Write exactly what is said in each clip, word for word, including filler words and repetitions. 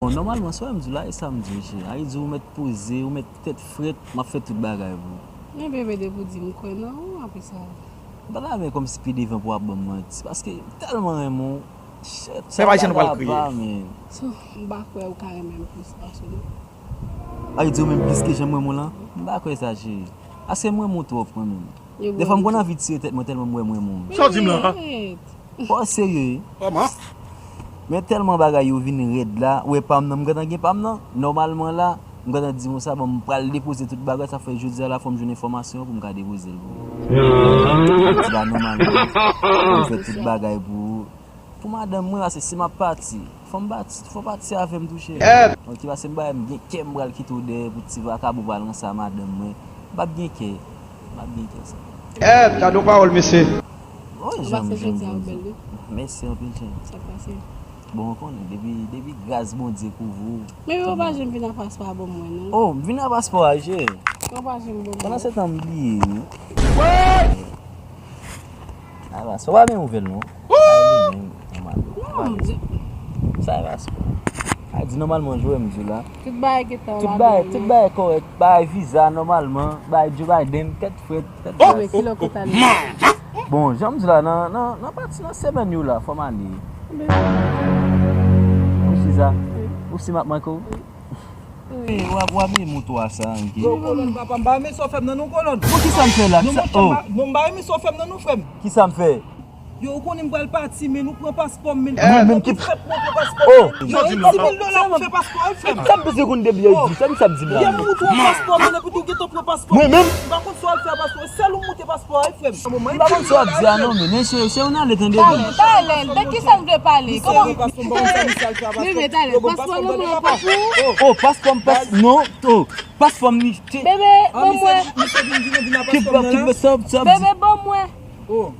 Nòmalman, sa w wè m di w la, e sa m di w, cheri. Sa vle di ou mèt poze, ou mèt tèt frèt, m ap fè tout bagay pou ou. Men bebe, depi w di m kwè nan ou, apre sa. M pa ta renmen kòmsi pi devan pou w ap ban m manti, paske m tèlman renmen w. Shit, sa pa jan nou pral kriye. So, m pa kwè ou ka renmen m plis pase nou. Sa vle di ou menm plis ke jan m renmen w lan? M pa kwè sa, cheri. Paske m renmen w twòp, mwen menm. Defwa m konn anvi tire tèt mwen tèlman m wè m renmen w. Sa w di m lan? Fò w serye wi. Kòman? Men tèlman bagay yo vin rèd la, ou wè pa m nan, m gentan gen pa m nan. Nòmalman la, m gentan di konsa, bon, m pral depoze tout bagay, sa fè jodi a la, fò m jwenn enfòmasyon an pou m ka depoze l pou ou. Jodi la, nòmalman, fò m fè tout bagay pou ou. Pou madanm mwen, paske si m ap pati, fò m pati, fò w pati avè m tou, cheri. Ok, paske m bagay m gen kè m pral kite w dèyè pou ti vakabon pral ranse a madanm mwen. M p ap gen kè, m p ap gen kè sa. Gade yon pawòl, mesye. Wi, jan m, jan m di w. Mèsi anpil, cheri. Sa pase? Bon, ou konnen, depi, depi gras Bondye kouvri w. Men ou pa janm vin a paspò a ban mwen, non. Oh, m vin a paspò a, cheri. Ou pa janm ban mwen. Pandan se tan, m bliye, wi. Ava, sa w pa gen nouvèl, non? Sa e li menm, nòmalman. Sa e paspò. Sa e di nòmalman, jan m di w la. Tout bagay gentan la. Tout bagay, tout bagay kòrèk. Bagay viza, nòmalman. Bagay Joe Biden, tèt frèt, tèt frèt. Men kilè w konn ale? Bon, jan m di w la, nan, nan, nan pati nan semèn yo la, fò m ale. Ou siza? Ou si m ap manke w? Wi. W ap, w ap ye moto a sa, ok? Yo, kolòn, papa, m pa renmen sa w fè m nan non, kolòn. Bon, kisa m fè la? Kisa, oh. Non, m pa renmen sa w fè m nan non, frè m. Kisa m fè? Yo, ou konnen m pral pati, men nou pran paspò m, men. Mwen menm ki fèt mwen pran paspò m, men. Yo, e di mil dola pou fè paspò a, frè m. Sa m bezwen konn depi yè di, sa m sa m di m la. Yè m ou pran paspò m, men epi tou gentan pran paspò m. Mwen menm. M pa konn sa w al fè a paspò, sèl ou moute paspò a, frè m. M pa konn sa w ap di a non, men, men cheri, cheri, nou ale tande. Talè, talè, de kisa n vle pale? Kòman? Bebe, talè, paspò ban mwen, pa pou ou. Oh, paspò m, pas, non, oh, paspò m, ni, te. Bebe, ban mwen. Kip, kip, stop, stop. Bebe, ban mwen. Oh.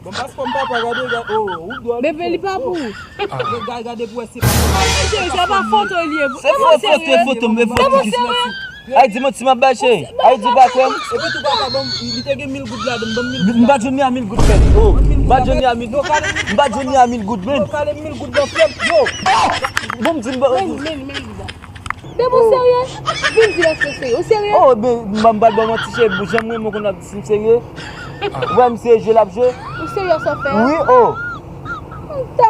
Bon, paspò m papa, gade, gade, oh, ou dwòl. Bebe, li pa pou ou. Gade, gade pou wè se pa. Mesye, se pa foto li ye. Se foto, se foto, men foto ki. Ay, di manti m ap bay, cheri. Ay, di pa kwè m. Epi tou papa, bon, li te gen mil goud ladan, ban m mil goud. M pa jwenn ni a mil goud, men. Oh, m pa jwenn ni a mil. M pa jwenn ni a mil goud, men. Yo, kale mil goud nan frè m. Yo. Bon, m di m pa. Men, men, men goud la. Bebe, ou serye? Vin di èske w serye. Ou serye? Oh, ben, m pa, m pa ba w manti, cheri, jan m renmen w konn ap di si m serye. Ou wè m serye, jwe l ap jwe. Ou serye sa w fè a? Wi, oh. M ta,